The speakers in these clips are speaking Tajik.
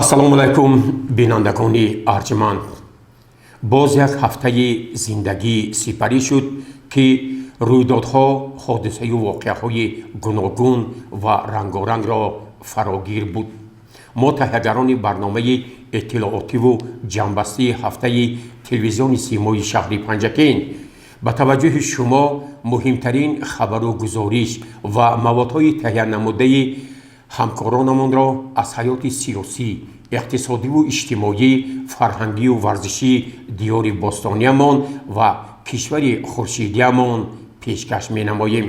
Ассалому алайкум, бинандагони арҷманд. Боз як ҳафтаи зиндагӣ сипарӣ шуд, ки рӯйдодҳо, ҳодисаю воқеаҳои гуногун ва рангорангро фарогир буд. Мо, таҳиягарони барномаи иттилоотиву ҷамъбастии ҳафтаи телевизиони Симои шаҳри Панҷакент, ба таваҷҷӯҳи шумо муҳимтарин хабару гузориш ва маводҳои таҳиянамудаи ҳамкоронамонро аз ҳаёти сиёсӣ, иқтисодиву иҷтимоӣ, фарҳангию варзишии диёри бостониямон ва кишвари хуршидиямон пешкаш менамоем.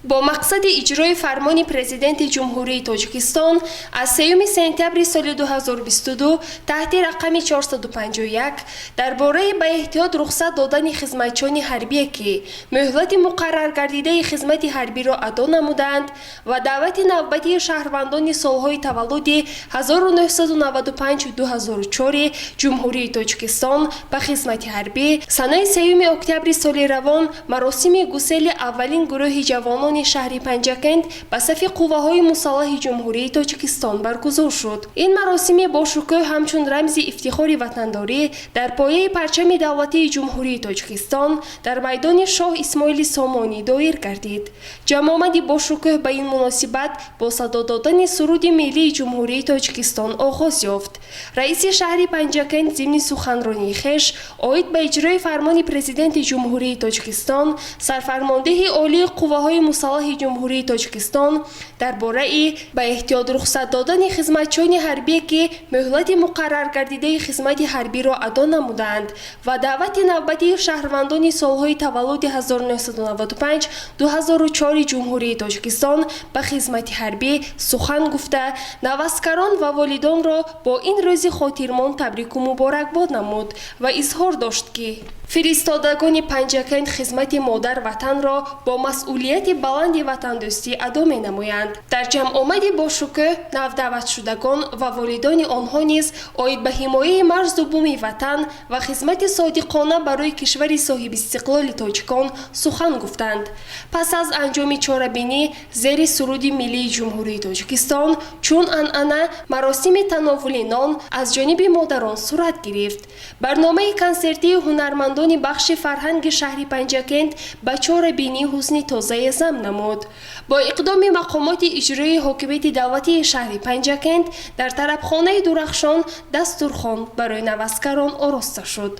Бо мақсади иҷрои фармони Президенти Ҷумҳурии Тоҷикистон аз 3 сентябри соли 2022 таҳти рақами 451 дар бораи ба эҳтиёт рухсат додани хизматчиёни ҳарбие, ки муҳлати муқарраргардидаи хизмати ҳарбиро адо намуданд, ва даъвати навбатии шаҳрвандони солҳои таваллуди 1995-2004 Ҷумҳурии Тоҷикистон ба хизмати ҳарбӣ, санаи 3 октябри соли равон маросими гусели аввалин гурӯҳи ҷавонони шаҳри Панҷакент ба сафи қувваҳои мусаллаҳи Ҷумҳурии Тоҷикистон баргузор шуд. Ин маросими бошукӯҳ ҳамчун рамзи ифтихори ватандорӣ дар пояи парчами давлатии Ҷумҳурии Тоҷикистон дар майдони Шоҳ Исмоили Сомонӣ доир гардид. Ҷамъомади бошукӯҳ ба ин муносибат бо садо додани суруди миллии Ҷумҳурии Тоҷикистон оғоз ёфт. Раиси шаҳри Панҷакент зимни суханронии хеш оид ба иҷрои фармони Президенти Ҷумҳурии Тоҷикистон, сарфармондеҳи олии қувваҳои мусаллаҳи Ҷумҳурии Тоҷикистон дар бораи ба эҳтиёт рухсат додани хизматчиёни ҳарбие, ки муҳлати муқарраргардидаи хизмати ҳарбиро адо намуданд, ва даъвати навбатии шаҳрвандони солҳои таваллуди 1995-2004 Ҷумҳурии Тоҷикистон ба хизмати ҳарбӣ сухан гуфта, наваскарон ва волидонро бо ин рӯзи хотирмон табрику муборакбод намуд ва изҳор дошт, ки фиристодагони Панҷакент хизмати модар ватанро бо масъулияти баланди ватандӯстӣ адо менамоянд. Дар ҷамъомади бошукӯҳ навдаъватшудагон ва волидони онҳо низ оид ба ҳимояи марзу буми ватан ва хизмати содиқона барои кишвари соҳибистиқлоли тоҷикон сухан гуфтанд. Пас аз анҷоми чорабинӣ зери суруди миллии Ҷумҳурии Тоҷикистон, чун анъана, маросими тановули нон аз ҷониби модарон сурат гирифт. Барномаи консертии ҳунармандони бахши фарҳанги шаҳри Панҷакент ба чорабинӣ ҳусни тозае зам намуд. Бо иқдоми мақомоти иҷроии ҳокимияти давлатии шаҳри Панҷакент дар тарабхонаи Дурахшон дастурхон барои наваскарон ороста шуд.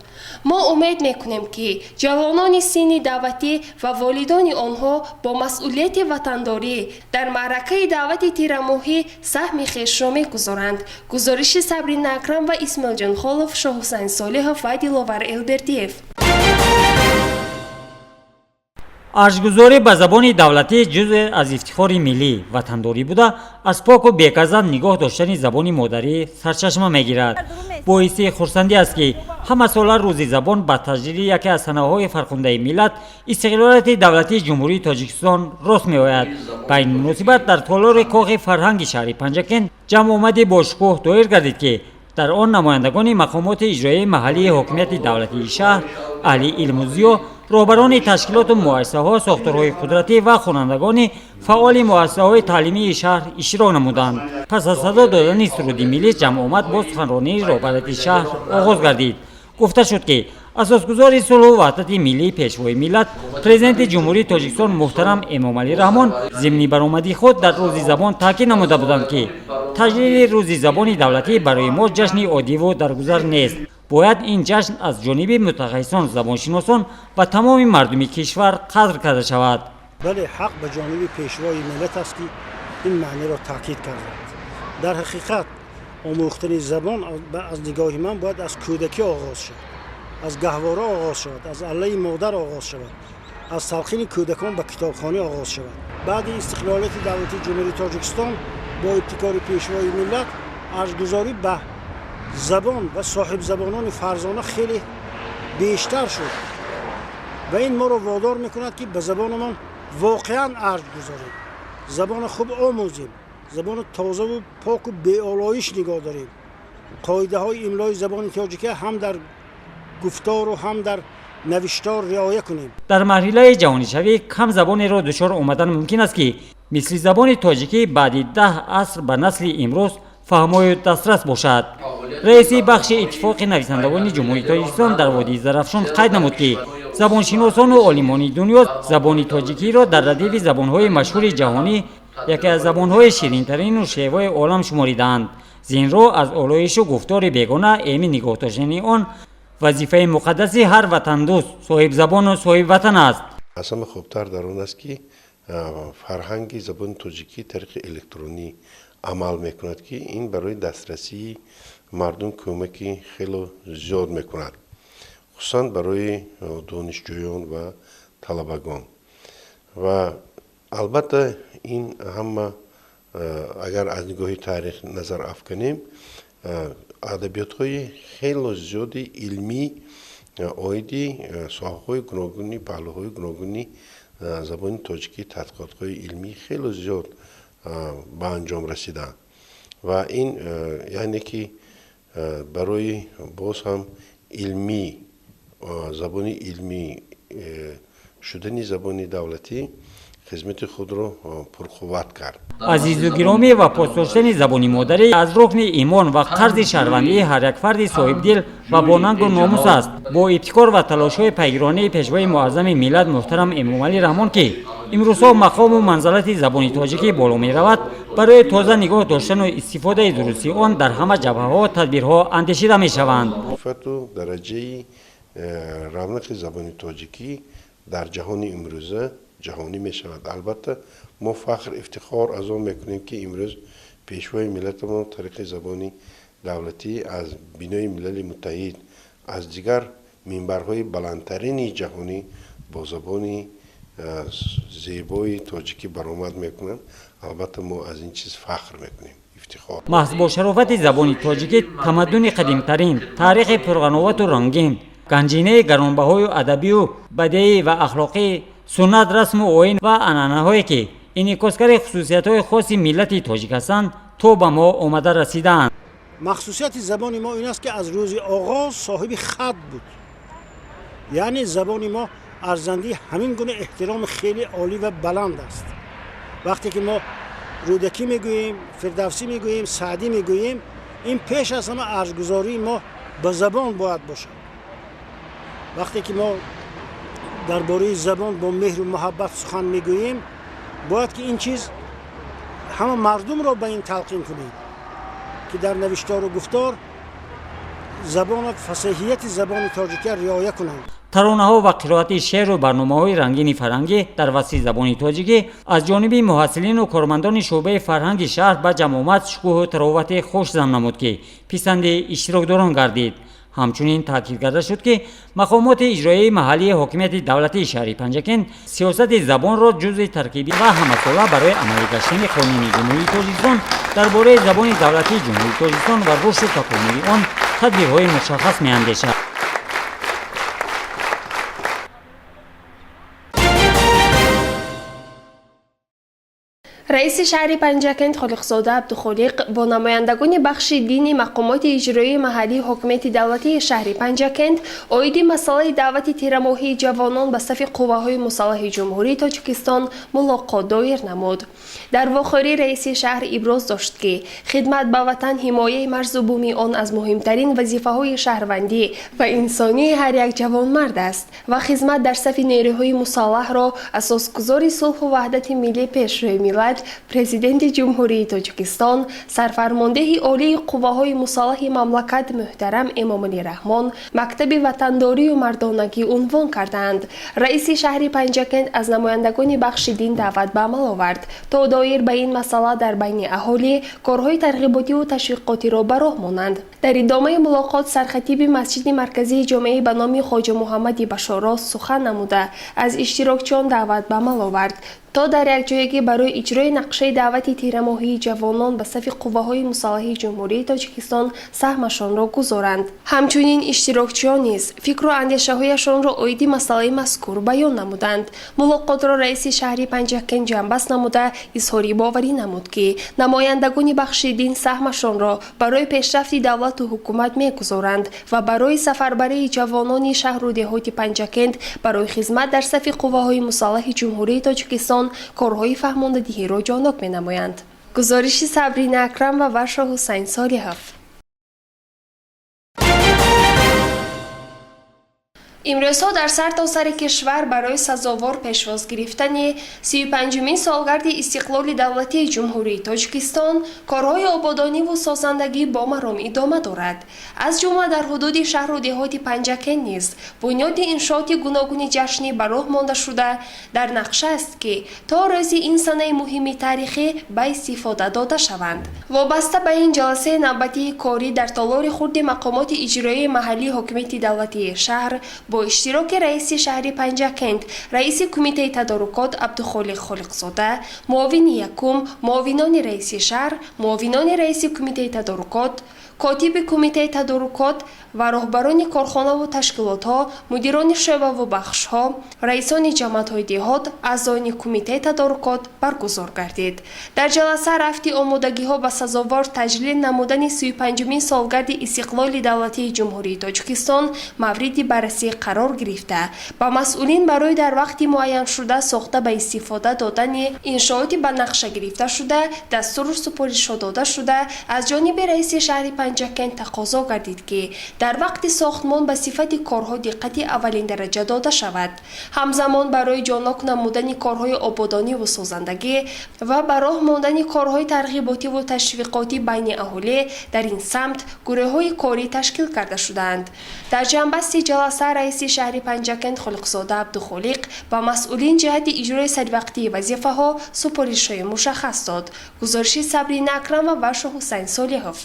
Мо умед мекунем, ки ҷавонони синни даъватӣ ва волидони онҳо бо масъулияти ватандорӣ дар маъракаи даъвати тирамоҳӣ саҳми хешро мегузоранд. Гузориши Сабрина Акрам ва Исмоилҷон Холов, Шоҳҳусайн Солиҳов ва Диловар Элбердиев. Арҷгузорӣ ба забони давлатӣ ҷузъе аз ифтихори миллӣ, ватандорӣ буда, аз поку беказад нигоҳ доштани забони модарӣ сарчашма мегирад. Боиси хурсандӣ аст, ки ҳамасола Рӯзи забон ба таҷлили яке аз санаҳои фархундаи миллат, истиқлолияти давлатии Ҷумҳурии Тоҷикистон рост меояд. Ба ин муносибат дар толори Кохи фарҳанги шаҳри Панҷакент ҷамъомади бошукӯҳ доир гардид, ки дар он намояндагони мақомоти иҷроияи маҳаллии ҳокимияти давлатии шаҳр, аҳли илму зиё, роҳбарони ташкилоту муассисаҳо, сохторҳои қудратӣ ва хонандагони фаъоли муассисаҳои таълимии шаҳр иштирок намуданд. Пас аз садо додани суруди миллӣ ҷамъомад бо суханронии роҳбарияти шаҳр оғоз гардид. Гуфта шуд, ки асосгузори сулҳу ваҳдати миллӣ, Пешвои миллат, Президенти Ҷумҳурии Тоҷикистон муҳтарам Эмомалӣ Раҳмон зимни баромадии худ дар Рӯзи забон таъкид намуда буданд, ки таҷлили Рӯзи забони давлатӣ барои мо ҷашни оддиву даргузар нест, бояд ин ҷашн аз ҷониби мутахассисон, забоншиносон ва тамоми мардуми кишвар қадр карда шавад. Бале, ҳақ ба ҷониби Пешвои миллат аст, ки ин маъниро таъкид карданд. Дар ҳақиқат, омӯхтани забон аз нигоҳи ман бояд аз кӯдакӣ оғоз шавад, аз гаҳвора оғоз шавад, аз аллаи модар оғоз шавад, аз талқини кӯдакон ба китобхонӣ оғоз шавад. Баъди истиқлолияти давлатии Ҷумҳурии Тоҷикистон бо ибтикори Пешвои миллат арҷгузорӣ ба забон ва соҳибзабонони фарзона хеле бештар шуд ва ин моро водор мекунад, ки ба забонамон воқеан арҷ гузорем. Забонро хуб омӯзем, забонро тозаву поку беолоиш нигоҳ дорем. Қоидаҳои имлои забони тоҷикӣ ҳам дар гуфтору ҳам дар навиштор риоя кунем. Дар марҳилаи ҷаҳонишавӣ кам забонеро дучор омадан мумкин аст, ки мисли забони тоҷикӣ баъди 10 аср ба насли имрӯз фаҳмою дастрас бошад. Раиси бахши Иттифоқи нависандагони Ҷумҳурии Тоҷикистон дар водии Зарафшон қайд намуд, ки забоншиносону олимони дунё забони тоҷикиро дар радифи забонҳои машҳури ҷаҳонӣ яке аз забонҳои ширинтарину шевои олам шуморидаанд. Зинро аз олоишу гуфтори бегона эмин нигоҳ доштани он вазифаи муқаддаси ҳар ватандӯст, соҳибзабону соҳибватан аст. Аз ҳама хубтар дар он аст, ки фарҳанги забони тоҷикӣ тариқи электронӣ амал мекунад, ки ин барои дастрасии мардум кӯмаки хело зиёд мекунад, хусусан барои донишҷӯён ва талабагон. Ва албатта ин ҳама, агар аз нигоҳи таърих назар афканем, адабиётҳои хело зиёди илмӣ оиди соҳаҳои гуногуни, паҳлӯҳои гуногуни забони тоҷикӣ тадқиқотҳои илмӣ хело зиёд ба анҷом расиданд ва ин яъне ки барои боз ҳам илмӣ, забони илмӣ шудани забони давлатӣ хизмати худро пурқувват кард. Азизу гиромӣ ва пос доштани забони модарӣ аз рукни имон ва қарзи шаҳрвандии ҳар як фарди соҳибдил ва бо нангу номус аст. Бо ибтикор ва талошҳои пайгиронаи Пешвои муаззами миллат муҳтарам Эмомалӣ Раҳмон, ки имрӯзҳо мақому манзалати забони тоҷикӣ боло меравад, барои тоза нигоҳ доштану истифодаи дурусти он дар ҳама ҷабҳаҳо тадбирҳо андешида мешаванд. Сифату дараҷаи равнақи забони тоҷикӣ дар ҷаҳони имрӯза ҷаҳонӣ мешавад. Албатта мо фахр, ифтихор аз он мекунем, ки имрӯз Пешвои миллатамон тариқи забони давлатӣ аз Бинои Милали Муттаҳид, аз дигар минбарҳои баландтарини ҷаҳонӣ бо забони зебои тоҷикӣ баромад мекунанд. Албатта мо аз ин чиз фахр мекунем, ифтихор. Маҳз бо шарофати забони тоҷикӣ тамаддуни қадимтарин, таърихи пурғановату рангин, ганҷинаи гаронбаҳою адабию бадеӣ ва ахлоқӣ, суннат, расму оин ва анъанаҳое, ки инъикосгари хусусиятҳои хоси миллати тоҷик ҳастанд, то ба мо омада расидаанд. Махсусияти забони мо ин аст, ки аз рӯзи оғоз соҳиби хат буд, яъне забони мо арзандии ҳамин гуна эҳтироми хеле олӣ ва баланд аст. Вақте ки мо Рӯдакӣ мегӯем, Фирдавсӣ мегӯем, Саъдӣ мегӯем, ин пеш аз ҳама арҷгузории мо ба забон бояд бошад. Вақте ки мо дар бораи забон бо меҳру муҳаббат сухан мегӯем, бояд ки ин чиз ҳама мардумро ба ин талқин кунем, ки дар навиштору гуфтор забону фасеҳияти забони тоҷикия риоя кунанд. Таронаҳо ва қироати шеъру барномаҳои рангини фарҳангӣ дар васфи забони тоҷикӣ аз ҷониби муҳассилину кормандони шӯъбаи фарҳанги шаҳр ба ҷамъомад шукӯҳу таровати хуш зам намуд, ки писанди иштирокдорон гардид. Ҳамчунин таъкид карда шуд, ки мақомоти иҷроияи маҳаллии ҳокимияти давлатии шаҳри Панҷакент сиёсати забонро ҷузъи таркибӣ ва ҳамасола барои амалӣ гаштани Қонуни Ҷумҳурии Тоҷикистон дар бораи забони давлатии Ҷумҳурии Тоҷикистон ва рушду такомули он тадбирҳои мушаххас меандешад. Раиси шаҳри Панҷакент Холиқзода Абдухолиқ бо намояндагони бахши дини мақомоти иҷроии маҳаллии ҳокимияти давлатии шаҳри Панҷакент оиди масъалаи даъвати тирамоҳии ҷавонон ба сафи қувваҳои мусаллаҳи Ҷумҳурии Тоҷикистон мулоқот доир намуд. Дар вохӯрӣ раиси шаҳр иброз дошт, ки хидмат ба ватан, ҳимояи марзу буми он аз муҳимтарин вазифаҳои шаҳрвандӣ ва инсонии ҳар як ҷавонмард аст ва хизмат дар сафи нерӯҳои мусаллаҳро асосгузори сулҳу ваҳдати миллӣ, Пешвои миллат, Президенти Ҷумҳурии Тоҷикистон, Сарфармондеҳи Олии Қувваҳои Мусаллаҳи мамлакат муҳтарам Эмомалӣ Раҳмон мактаби ватандорию мардонагӣ унвон кардаанд. Раиси шаҳри Панҷакент аз намояндагони бахши дин даъват ба амал овард, то доир ба ин масъала дар байни аҳолӣ корҳои тарғиботиву ташвиқотиро ба роҳ монанд. Дар идомаи мулоқот сархатиби масҷиди марказии ҷомеаи ба номи Хоҷа Муҳаммади Башорос сухан намуда, аз иштирокчиён даъват ба амал овард, То дар якҷоягӣ барои иҷрои нақшаи даъвати тирамоҳии ҷавонон ба сафи қувваҳои мусаллаҳи Ҷумҳурии Тоҷикистон саҳмашонро гузоранд. Ҳамчунин иштирокчиён низ фикру андешаҳояшонро оиди масъалаи мазкур баён намуданд. Мулоқотро раиси шаҳри Панҷакент ҷамъбаст намуда, изҳори боварӣ намуд, ки намояндагони бахши дин саҳмашонро барои пешрафти давлату ҳукумат мегузоранд ва барои сафарбарии ҷавонони шаҳру деҳоти Панҷакент барои хизмат дар сафи қувваҳои мусаллаҳи Ҷумҳурии Тоҷикистон корҳои фаҳмондадиҳиро ҷонок менамоянд. Гузориши Сабрина Акрам ва Вашо Ҳусайн Солиҳов. Имрӯзҳо дар сартосари кишвар барои сазовор пешвоз гирифтани 35-умин солгарди истиқлоли давлатии Ҷумҳурии Тоҷикистон корҳои ободониву созандагӣ бо маром идома дорад. Аз ҷумла дар ҳудуди шаҳру деҳоти Панҷакент низ бунёди иншооти гуногуни ҷашнӣ ба роҳ монда шуда, дар нақша аст, ки то рӯзи ин санаи муҳими таърихӣ ба истифода дода шаванд. Вобаста ба ин ҷаласаи навбатии корӣ дар толори хурди мақомоти иҷроияи маҳаллии ҳокимияти давлатии шаҳр бо иштироки раиси шаҳри Панҷакент, раиси кумитаи тадорукот Абдухолиқ Холиқзода, муовини якум, муовинони раиси шаҳр, муовинони раиси кумитаи тадорукот, котиби кумитаи тадорукот ва роҳбарони корхонаву ташкилотҳо, мудирони шӯъбаву бахшҳо, раисони ҷамоатҳои деҳот, аъзоёни кумитаи тадорукот баргузор гардид. Дар ҷаласа рафти омодагиҳо ба сазовор таҷлил намудани 35-умин солгарди истиқлоли давлатии Ҷумҳурии Тоҷикистон мавриди баррасӣ қарор гирифта, ба масъулин барои дар вақти муайяншуда сохта ба истифода додани иншооти ба нақша гирифташуда дастуру супоришҳо дода шуда, аз ҷониби раиси шаҳри Панҷакент тақозо гардид, ки дар вақти сохтмон ба сифати корҳо диққати аввалиндараҷа дода шавад. Ҳамзамон барои ҷонок намудани корҳои ободониву созандагӣ ва ба роҳ мондани корҳои тарғиботиву ташвиқотӣ байни аҳолӣ дар ин самт гурӯҳҳои корӣ ташкил карда шудаанд. Дар ҷамъбасти ҷаласа раиси шаҳри Панҷакент Холиқзода Абдухолиқ ба масъулин ҷиҳати иҷрои саривақтии вазифаҳо супоришҳои мушаххас дод. Гузориши Сабрина Акрамова ва Шоҳҳусайн Солиҳов.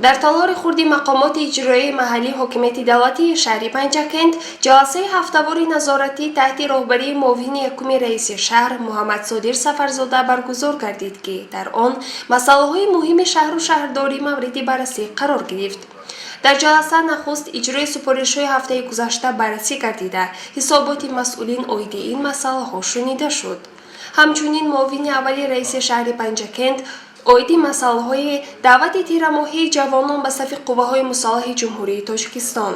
Дар толори хурди мақомоти иҷроияи маҳаллии ҳокимияти давлатии шаҳри Панҷакент ҷаласаи ҳафтавори назоратӣ таҳти роҳбарии муовини якуми раиси шаҳр Муҳаммадсодир Сафарзода баргузор гардид, ки дар он масъалаҳои муҳими шаҳру шаҳрдорӣ мавриди баррасӣ қарор гирифт. Дар ҷаласа нахуст иҷрои супоришҳои ҳафтаи гузашта баррасӣ гардида, ҳисоботи масъулин оиди ин масъалаҳо шунида шуд. Ҳамчунин муовини аввали раиси шаҳри Панҷакент оиди масъалаҳои даъвати тирамоҳии ҷавонон ба сафи қувваҳои мусаллаҳи Ҷумҳурии Тоҷикистон,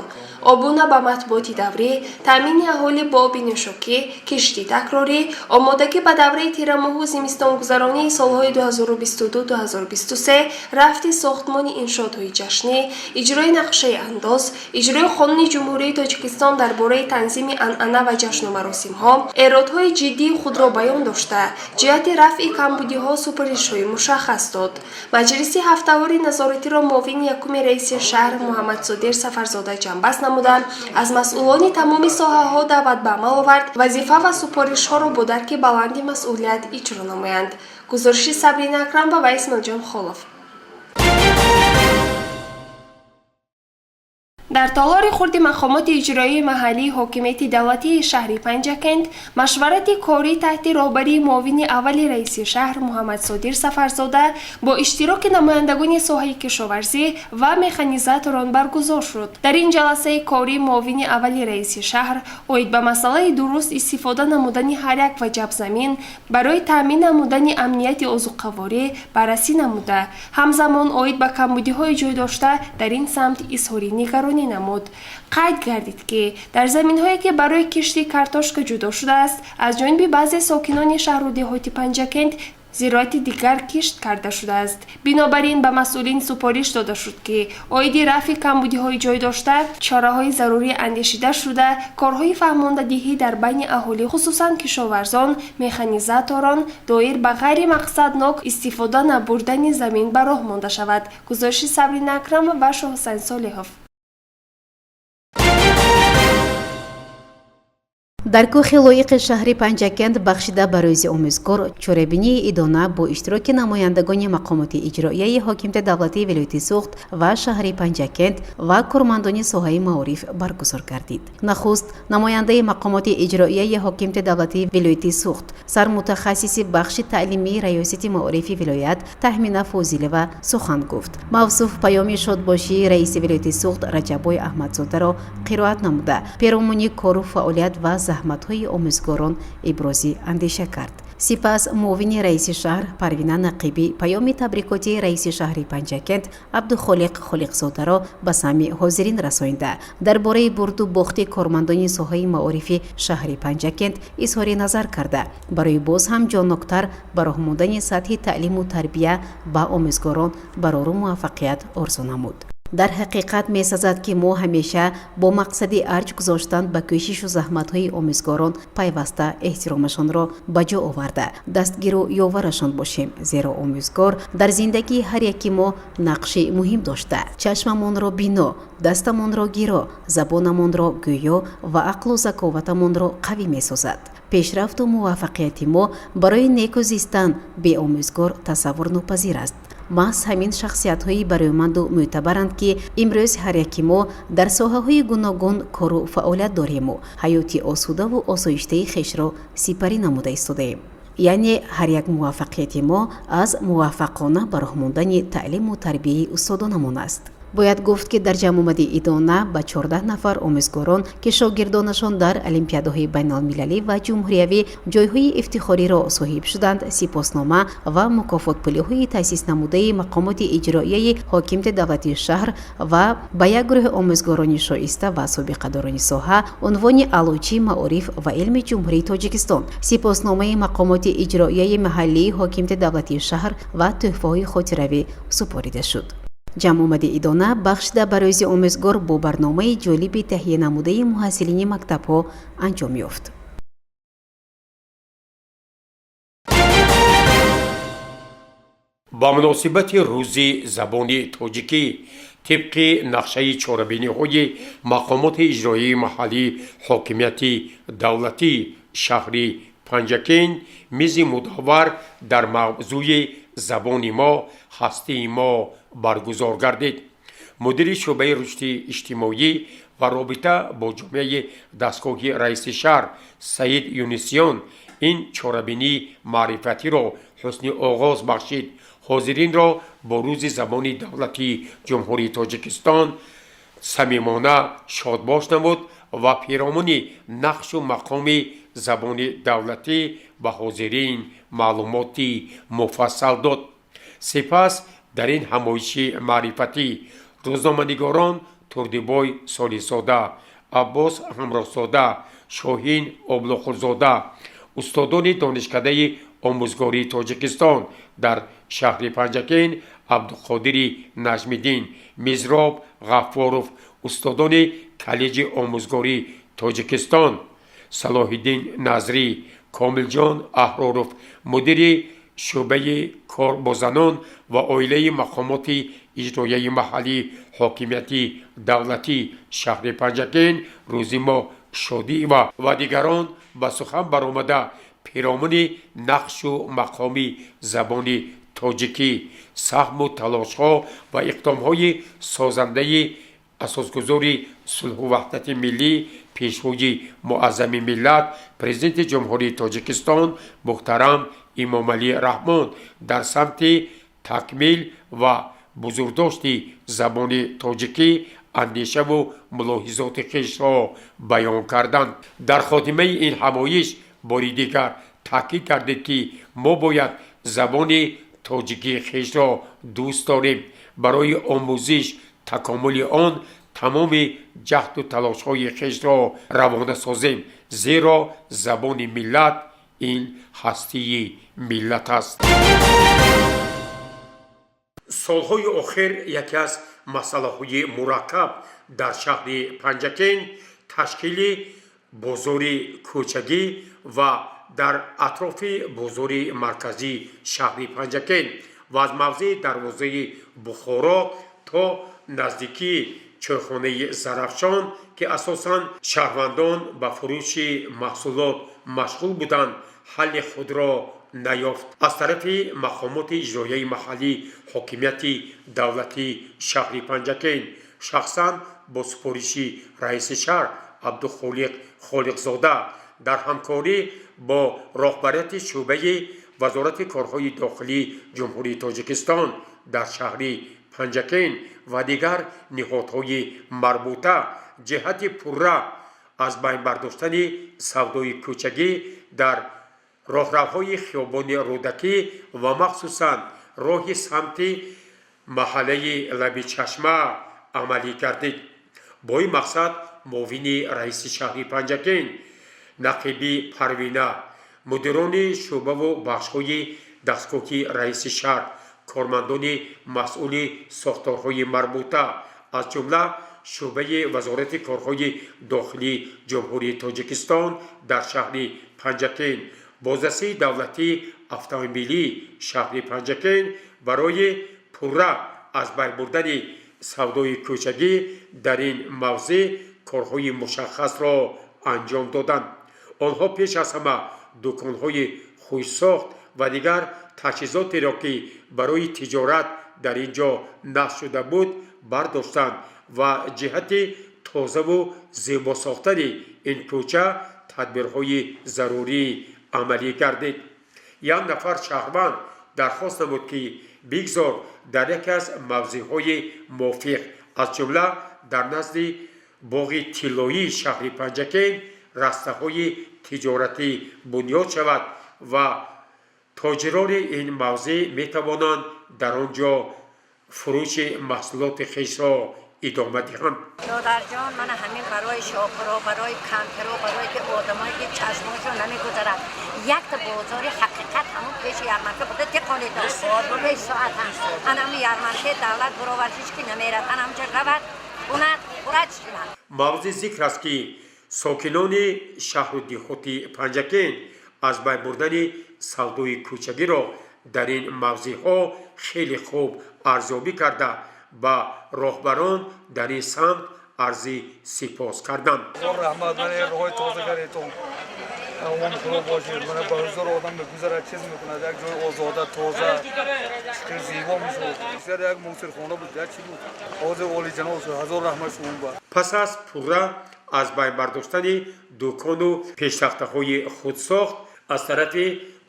обуна ба матбуоти даврӣ, таъмини аҳолӣ бо оби нӯшокӣ, кишти такрорӣ, омодагӣ ба давраи тирамоҳу зимистонгузаронии солҳои 2022-2023, рафти сохтмони иншоотҳои ҷашнӣ, иҷрои нақшаи андоз, иҷрои Қонуни Ҷумҳурии Тоҷикистон дар бораи танзими анъана ва ҷашну маросимҳо эродҳои ҷиддии худро баён дошта, ҷиҳати рафъи камбудиҳо супоришҳои мушаххас дод. Маҷлиси ҳафтавори назоратиро муовини якуми раиси шаҳр Муҳаммадсодир Сафарзода ҷамъбаст намуда, аз масъулони тамоми соҳаҳо даъват ба амал овард вазифа ва супоришҳоро бо дарки баланди масъулият иҷро намоянд. Гузориши Сабрина Акрамова ва Исмоилҷон Холов. Дар толори хурди мақомоти иҷроияи маҳаллии ҳокимияти давлатии шаҳри Панҷакент машварати корӣ таҳти роҳбарии муовини аввали раиси шаҳр Муҳаммадсодир Сафарзода бо иштироки намояндагони соҳаи кишоварзӣ ва механизаторон баргузор шуд. Дар ин ҷаласаи корӣ муовини аввали раиси шаҳр оид ба масъалаи дуруст истифода намудани ҳар як ваҷаб замин барои таъмин намудани амнияти озуқаворӣ баррасӣ намуда, ҳамзамон оид ба камбудиҳои ҷой дошта дар ин самт изҳори нигаронӣ намуд. Қайд гардид, ки дар заминҳое, ки барои кишти картошка ҷудо шудааст, аз ҷониби баъзе сокинони шаҳру деҳоти Панҷакент зироати дигар кишт карда шудааст. Бинобар ин ба масъулин супориш дода шуд, ки оиди рафъи камбудиҳои ҷой дошта чораҳои зарурӣ андешида шуда, корҳои фаҳмондадиҳӣ дар байни аҳолӣ, хусусан кишоварзон, механизаторон доир ба ғайримақсаднок истифода набурдани замин ба роҳ монда шавад. Гузориши Сабрина Акрамова ва Шоҳҳусайн Солиҳов. Дар кӯхи лоиқи шаҳри Панҷакент бахшида ба рӯзи омӯзгор чорабинии идона бо иштироки намояндагони мақомоти иҷроияи ҳокимияти давлатии вилояти Суғд ва шаҳри Панҷакент ва кормандони соҳаи маориф баргузор гардид. Нахуст намояндаи мақомоти иҷроияи ҳокимияти давлатии вилояти Суғд, сармутахассиси бахши таълимии раёсати маорифи вилоят Таҳмина Фозилова сухан гуфт. Мавсуф паёми шодбошии раиси вилояти Суғд Раҷаббой Аҳмадзодаро қироат намуда, перомуни кору фаъолият ва заҳматҳои омӯзгорон ибрози андеша кард. Сипас муовини раиси шаҳр Парвина Нақибӣ паёми табрикоти раиси шаҳри Панҷакент Абдухолиқ Холиқзодаро ба самъи ҳозирин расонида, дар бораи бурду бохти кормандони соҳаи маорифи шаҳри Панҷакент изҳори назар карда, барои боз ҳам ҷонноктар ба роҳ мондани сатҳи таълиму тарбия ба омӯзгорон барору муваффақият орзу намуд. Дар ҳақиқат месазад, ки мо ҳамеша бо мақсади арҷ гузоштан ба кӯшишу заҳматҳои омӯзгорон пайваста эҳтиромашонро ба ҷо оварда, дастгиру ёварашон бошем, зеро омӯзгор дар зиндагии ҳар яки мо нақши муҳим дошта, чашмамонро бино, дастамонро гиро, забонамонро гӯё ва ақлу заковатамонро қавӣ месозад. Пешрафту муваффақияти мо барои неку зистан бе омӯзгор тасаввурнопазир аст. Маҳз ҳамин шахсиятҳои барояманду мӯътабаранд, ки имрӯз ҳар яки мо дар соҳаҳои гуногун кору фаъолият дорему ҳаёти осудаву осоиштаи хешро сипарӣ намуда истодаем. Яъне ҳар як муваффақияти мо аз муваффақона ба роҳ мондани таълиму тарбияи устодонамон аст. Бояд гуфт, ки дар ҷамъомади идона ба 14 нафар омӯзгорон, ки шогирдонашон дар олимпиадаҳои байналмилалӣ ва ҷумҳуриявӣ ҷойҳои ифтихориро соҳиб шуданд, сипоснома ва мукофотпулиҳои таъсиснамудаи мақомоти иҷроияи ҳокимияти давлатии шаҳр ва ба як гурӯҳи омӯзгорони шоиста ва собиқадорони соҳа унвони Аълочии маориф ва илми Ҷумҳурии Тоҷикистон, сипосномаи мақомоти иҷроияи маҳаллии ҳокимияти давлатии шаҳр ва тӯҳфаҳои хотиравӣ супорида шуд. Ҷамъомади идона бахшида ба рӯзи омӯзгор бо барномаи ҷолиби таҳиянамудаи муҳассилини мактабҳо анҷом ёфт. Ба муносибати рӯзи забони тоҷикӣ тибқи нақшаи чорабиниҳои мақомоти иҷроии маҳаллии ҳокимияти давлатии шаҳри Панҷакент мизи мудаввар дар мавзӯи «Забони мо, ҳастии мо» баргузор гардид. Мудири шӯъбаи рушди иҷтимоӣ ва робита бо ҷомеаи дастгоҳи раиси шаҳр Саид Юнусиён ин чорабинии маърифатиро ҳусни оғоз бахшид. Ҳозиринро бо рӯзи забони давлатии Ҷумҳурии Тоҷикистон самимона шодбош намуд ва пиромуни нақшу мақоми забони давлатӣ ба ҳозирин маълумоти муфассал дод. Сипас дар ин ҳамоиши маърифатӣ рӯзноманигорон Турдибой Солиҳзода, Аббос Ҳамроҳзода, Шоҳин Облоқулзода, устодони Донишкадаи омӯзгории Тоҷикистон дар шаҳри Панҷакент Абдуқодири Наҷмиддин, Мизроб Ғаффоров, устодони Коллеҷи омӯзгории Тоҷикистон Салоҳиддин Назрӣ, Комилҷон Аҳроров, мудири шӯъбаи кор бо занон ва оилаи мақомоти иҷроияи маҳаллии ҳокимияти давлатии шаҳри Панҷакент Рӯзимо Шодиева ва дигарон ба сухан баромада, пиромуни нақшу мақоми забони тоҷикӣ, саҳму талошҳо ва иқдомҳои созандаи асосгузори сулҳу ваҳдати миллӣ, Пешвои муаззами миллат, Президенти Ҷумҳурии Тоҷикистон муҳтарам Эмомалӣ Раҳмон дар самти такмил ва бузургдошти забони тоҷикӣ андешаву мулоҳизоти хешро баён карданд. Дар хотимаи ин ҳамоиш бори дигар таъкид кардед, ки мо бояд забони тоҷикии хешро дӯст дорем, барои омӯзиш, такомули он тамоми ҷаҳду талошҳои хешро равона созем, зеро забони миллат ин ҳастии миллат аст. Солҳои охир яке аз масъалаҳои мураккаб дар шаҳри Панҷакент ташкили бозори кӯчагӣ ва дар атрофи бозори марказии шаҳри Панҷакент ва аз мавзеи дарвозаи Бухоро то наздикии Чойхонаи Зарафшон, ки асосан шаҳрвандон ба фурӯши маҳсулот машғул буданд, ҳалли худро наёфт. Аз тарафи мақомоти иҷроияи маҳаллӣ, ҳокимияти давлатии шаҳри Панҷакент, шахсан бо супориши раиси шаҳр Абдухолиқ Холиқзода, дар ҳамкорӣ бо роҳбарияти шӯъбаи Вазорати корҳои дохилии Ҷумҳурии Тоҷикистон дар шаҳри Панҷакент ва дигар ниҳодҳои марбута, ҷиҳати пурра аз байн бардоштани савдои кӯчагӣ дар роҳравҳои хиёбони Рӯдакӣ ва махсусан роҳи самти маҳаллаи Лаби Чашма амалӣ гардид. Бо ин мақсад муовини раиси шаҳри Панҷакент Нақибӣ Парвина, мудирони шӯъбаву бахшҳои дастгоҳи раиси шаҳр, кормандони масъули сохторҳои марбута, аз ҷумла шӯъбаи Вазорати корҳои дохилии Ҷумҳурии Тоҷикистон дар шаҳри Панҷакент, бозрасии давлатии автомобилии шаҳри Панҷакент, барои пурра аз байн бурдани савдои кӯчагӣ дар ин мавзеъ корҳои мушаххасро анҷом доданд. Онҳо пеш аз ҳама дуконҳои хушсохт ва дигар таҷҳизотеро, ки барои тиҷорат дар ин ҷо насб шуда буд, бардоштанд ва ҷиҳати тозаву зебо сохтани ин кӯча тадбирҳои зарурӣ амалӣ гардид. Як нафар шаҳрванд дархост намуд, ки бигзор дар яке аз мавзеъҳои мувофиқ, аз ҷумла дар назди боғи тиллоии шаҳри Панҷакент, растаҳои тиҷоратӣ бунёд шавад ва тоҷирони ин мавзеъ метавонанд дар он ҷо фурӯши маҳсулоти хешро идома диҳанд. Додарҷон, мана ҳамин барои шопиро, барои кампиро, барои ки одамое ки чашмошон намегузарад, якта бозори ҳақиқат ҳамон пеши ярмарка буда, тиқонито 5 соат ана ҳамин ярмаркаи давлат буровар, ҳеч ки намерад, ана ҳамҷа равад, кунад, хӯрад, шинад. Мавзеи зикр аст, ки сокинони шаҳру деҳоти Панҷакент аз байн бурдани савдои кӯчагиро дар ин мавзеъҳо хеле хуб арзёбӣ карда, ба роҳбарон дар ин самт арзи сипос карданд. Раҳмат, мана роҳои тоза кардетон, амони Худо бошед. Мана ба ҳузур одам мегузарад, чиз мекунад, як ҷои озода, тоза, хеле зебо мешуд. Бисёр як мусирхона буд, як чи буд, ҳозир олиҷаноб шуд. Ҳазор раҳмат шумо ба. Пас аз пурра аз байн бардоштани дукону пештахтаҳои худсохт аз тарафи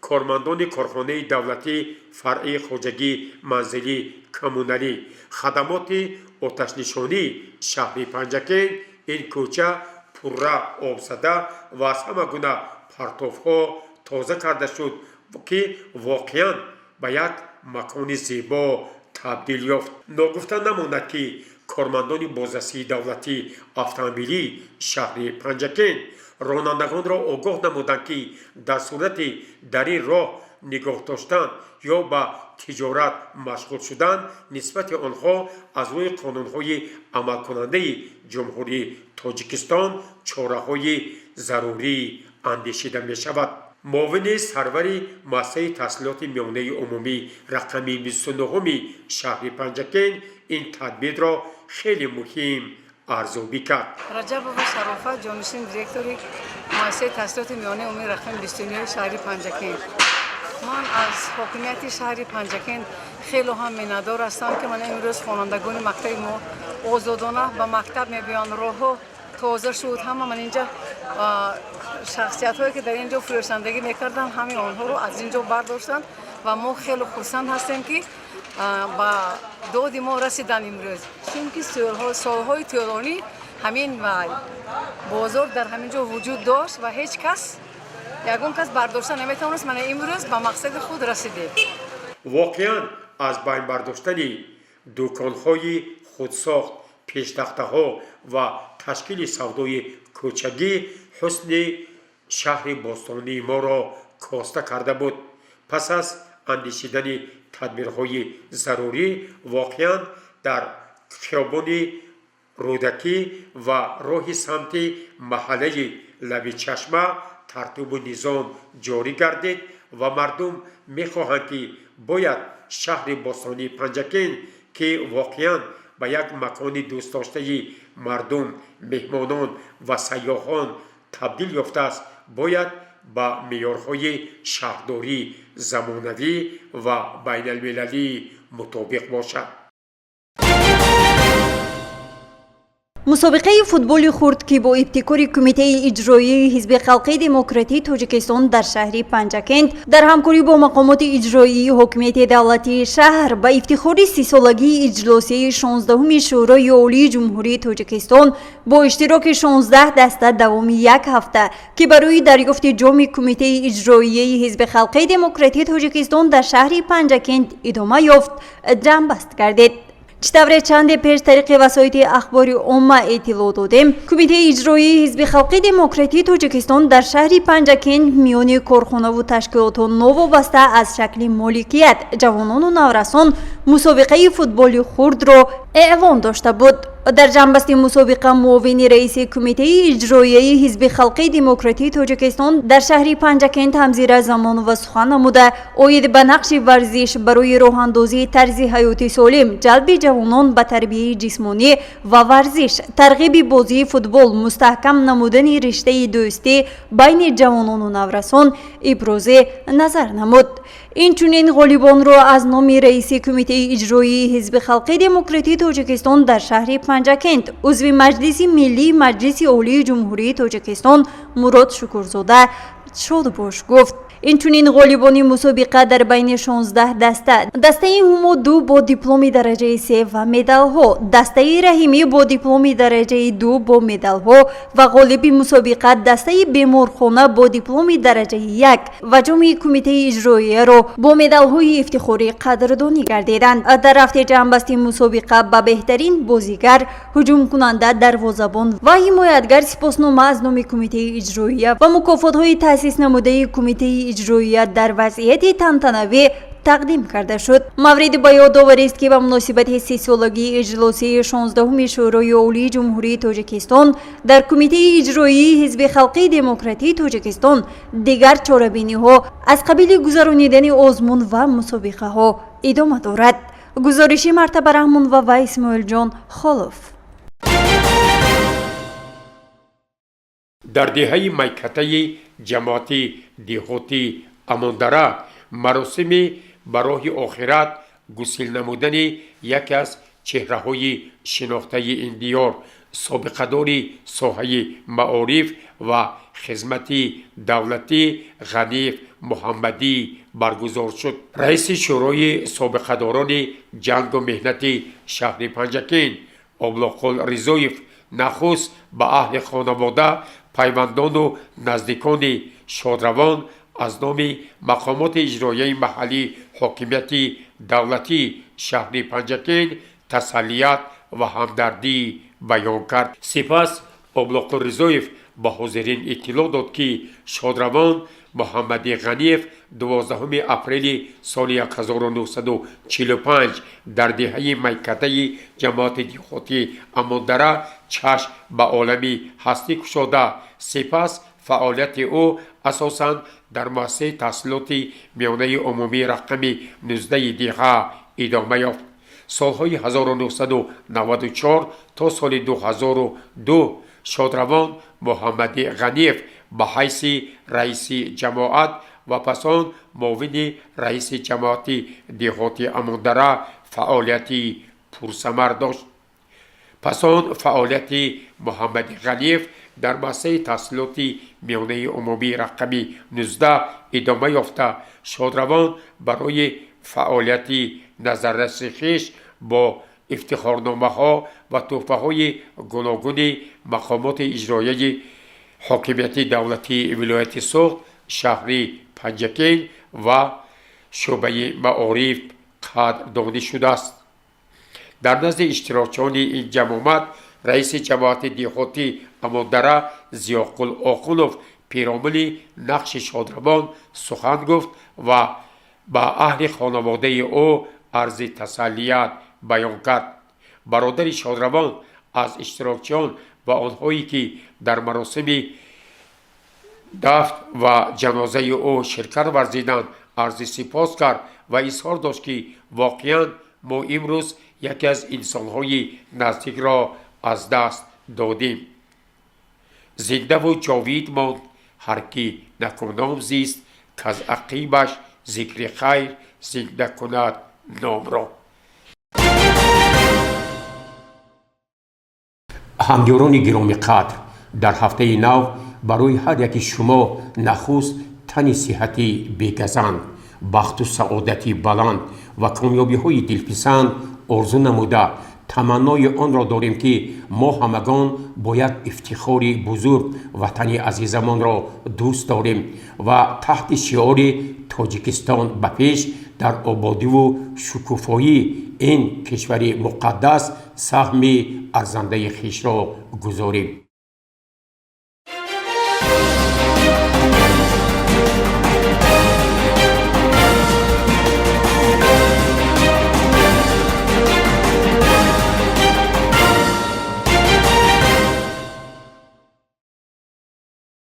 кормандони корхонаи давлатии фаръии хоҷагии манзилӣ коммуналӣ, хадамоти оташнишонии шаҳри Панҷакент, ин кӯча пурра обзада ва аз ҳама гуна партовҳо тоза карда шуд, ки воқеан ба як макони зебо табдил ёфт. Ногуфта намонад, ки кормандони бозрасии давлатии автомобилии шаҳри Панҷакент ронандагонро огоҳ намуданд, ки дар сурати дар ин роҳ нигоҳ доштан ё ба тиҷорат машғул шудан, нисбати онҳо аз рӯи қонунҳои амалкунандаи Ҷумҳурии Тоҷикистон чораҳои зарурӣ андешида мешавад. Муовини сарвари муассисаи таҳсилоти миёнаи умумӣ рақами 29-уми шаҳри Панҷакент ин тадбирро хеле муҳим арзёбӣ кард. Раҷабова Шарофат, ҷонишини директори муассисаи таҳсилоти миёнаи умумии рақами 29 шаҳри Панҷакент. Ман аз ҳокимияти шаҳри Панҷакент хело ҳам миннатдор ҳастам, ки мана имрӯз хонандагони мактаби мо озодона ба мактаб мебиёнд, роҳҳо тоза шуд. Ҳама ман инҷа шахсиятҳое ки дар ин ҷо фурӯшандагӣ мекарданд, ҳамаи онҳоро аз ин ҷо бардоштанд ва мо хеле хурсанд ҳастем, ки ба доди мо расиданд имрӯз, чунки солҳои тӯлонӣ ҳамин бозор дар ҳамин ҷо вуҷуд дошт ва ҳеҷ кас, ягон кас бардошта наметавонист. Мана имрӯз ба мақсади худ расидем. Воқеан, аз байн бардоштани дуконҳои худсохт, пештахтаҳо ва ташкили савдои кӯчагӣ ҳусни шаҳри бостонии моро коста карда буд. Пас аз андешидани тадбирҳои зарурӣ, воқеан, дар хиёбони Рӯдакӣ ва роҳи самти маҳаллаи Лаби Чашма тартибу низом ҷорӣ гардид ва мардум мехоҳанд, ки бояд шаҳри бостонии Панҷакент, ки воқеан ба як макони дӯстдоштаи мардум, меҳмонон ва сайёҳон табдил ёфтааст, бояд ба меъёрҳои шаҳрдории замонавӣ ва байналмилалӣ мутобиқ бошад. Мусобиқаи футболи хурд, ки бо ибтикори Кумитаи иҷроии Ҳизби халқии демократии Тоҷикистон дар шаҳри Панҷакент дар ҳамкорӣ бо мақомоти иҷроии ҳокимияти давлатии шаҳр ба ифтихори 30-солагии иҷлосияи 16-уми Шӯрои Олии Ҷумҳурии Тоҷикистон бо иштироки 16 даста давоми як ҳафта, ки барои дарёфти ҷоми Кумитаи иҷроияи Ҳизби халқии демократии Тоҷикистон дар шаҳри Панҷакент идома ёфт, ҷамъбаст гардид. Чӣ тавре чанде пеш тариқи васоити ахбори омма иттилоъ додем, Кумитаи иҷроии Ҳизби халқии демократии Тоҷикистон дар шаҳри Панҷакент миёни корхонаву ташкилотҳо новобаста аз шакли моликият, ҷавонону наврасон мусобиқаи футболи хурдро эълон дошта буд. Дар ҷамъбасти мусобиқа муовини раиси Кумитаи иҷроияи Ҳизби халқии демократии Тоҷикистон дар шаҳри Панҷакент Ҳамзира Замонова сухан намуда, оид ба нақши варзиш барои роҳандозии тарзи ҳаёти солим, ҷалби ҷавонон ба тарбияи ҷисмонӣ ва варзиш, тарғиби бозии футбол, мустаҳкам намудани риштаи дӯстӣ байни ҷавонону наврасон ибрози назар намуд. Инчунин ғолибонро аз номи раиси Кумитаи иҷроии Ҳизби халқии демократии Тоҷикистон дар шаҳри Панҷакент, узви Маҷлиси Миллии Маҷлиси Олии Ҷумҳурии Тоҷикистон Мурод Шукурзода шодбош гуфт. Инчунин ғолибони мусобиқа дар байни 16 даста: дастаи Ҳумо 2 бо дипломи дараҷаи се ва медалҳо, дастаи Раҳимӣ бо дипломи дараҷаи 2 бо медалҳо ва ғолиби мусобиқа дастаи Беморхона бо дипломи дараҷаи 1 ва ҷоми Кумитаи иҷроияро бо медалҳои ифтихорӣ қадрдонӣ гардиданд. Дар рафти ҷамъбасти мусобиқа ба беҳтарин бозигар, ҳуҷумкунанда, дарвозабон ва ҳимоятгар сипоснома аз номи Кумитаи иҷроия ва мукофотҳои таъсис намудаи Кумитаи иҷроия дар вазъияти тантанавӣ тақдим карда шуд. Мавриди ба ёдоварист, ки ба муносибати 30-солагии иҷлосияи 16-уми Шӯрои Олии Ҷумҳурии Тоҷикистон дар Кумитаи иҷроии Ҳизби халқии демократии Тоҷикистон дигар чорабиниҳо аз қабили гузаронидани озмун ва мусобиқаҳо идома дорад. Гузориши Мартаба Раҳмонова ва Исмоилҷон Холов. Дар деҳаи Майкатаи ҷамоати деҳоти Амондара маросими ба роҳи охират гусил намудани яке аз чеҳраҳои шинохтаи ин диёр, собиқадори соҳаи маориф ва хизмати давлатӣ Ғаниев Муҳаммадӣ баргузор шуд. Раиси Шӯрои собиқадорони ҷангу меҳнати шаҳри Панҷакент Облоқул Ризоев нахуст ба аҳли хонавода, пайвандону наздикони шодравон аз номи мақомоти иҷроияи маҳаллии ҳокимияти давлатии шаҳри Панҷакент тасаллият ва ҳамдардӣ баён кард. Сипас Облоқул Ризоев ба ҳозирин иттилоъ дод, ки шодравон Муҳаммади Ғаниев 12 апрели соли 1945 дар деҳаи Майкатаи ҷамоати деҳоти Амондара чашм ба олами ҳастӣ кушода. Сипас фаъолияти ӯ асосан дар муассисаи таҳсилоти миёнаи умумии рақами 19 деҳа идома ёфт. Солҳои 1994 то соли 2002 шодравон Муҳаммади Ғаниев ба ҳайси раиси ҷамоат ва пас он муовини раиси ҷамоати деҳоти Амондара фаъолияти пурсамар дошт. Пас он фаъолияти Муҳаммади Ғаниев дар муассисаи таҳсилоти миёнаи умумии рақами 19 идома ёфта, шодравон барои фаъолияти назарраси хеш бо ифтихорномаҳо ва тӯҳфаҳои гуногуни мақомоти иҷроияи ҳокимияти давлатии вилояти Суғд, шаҳри Панҷакент ва шӯъбаи маориф қадрдонӣ шудааст. Дар назди иштирокчиёни ин ҷамомат раиси ҷамоати деҳотӣ Амондара Зиёқул Оқунов пиромуни нақши шодравон сухан гуфт ва ба аҳли хонаводаи ӯ арзи тасаллият баён кард. Бародари шодравон аз иштирокчиён ва онҳое ки дар маросими дафт ва ҷанозаи ӯ ширкат варзиданд, арзи сипос кард ва изҳор дошт, ки воқеан мо имрӯз Яке аз инсонҳои наздикро аз даст додем. Зиндаву ҷовид монд ҳар ки накуном зист, каз ақибаш зикри хайр зинда кунад номро. Ҳамёрони гиромиқадр, дар ҳафтаи нав барои ҳар яки шумо нахуст тани сиҳати бегазанд, бахту саодати баланд ва комёбиҳои дилписанд орзу намуда, таманнои онро дорем, ки мо ҳамагон бо як ифтихори бузург ватани азизамонро дӯст дорем ва таҳти шиори «Тоҷикистон ба пеш» дар ободиву шукуфоии ин кишвари муқаддас саҳми арзандаи хишро гузорем.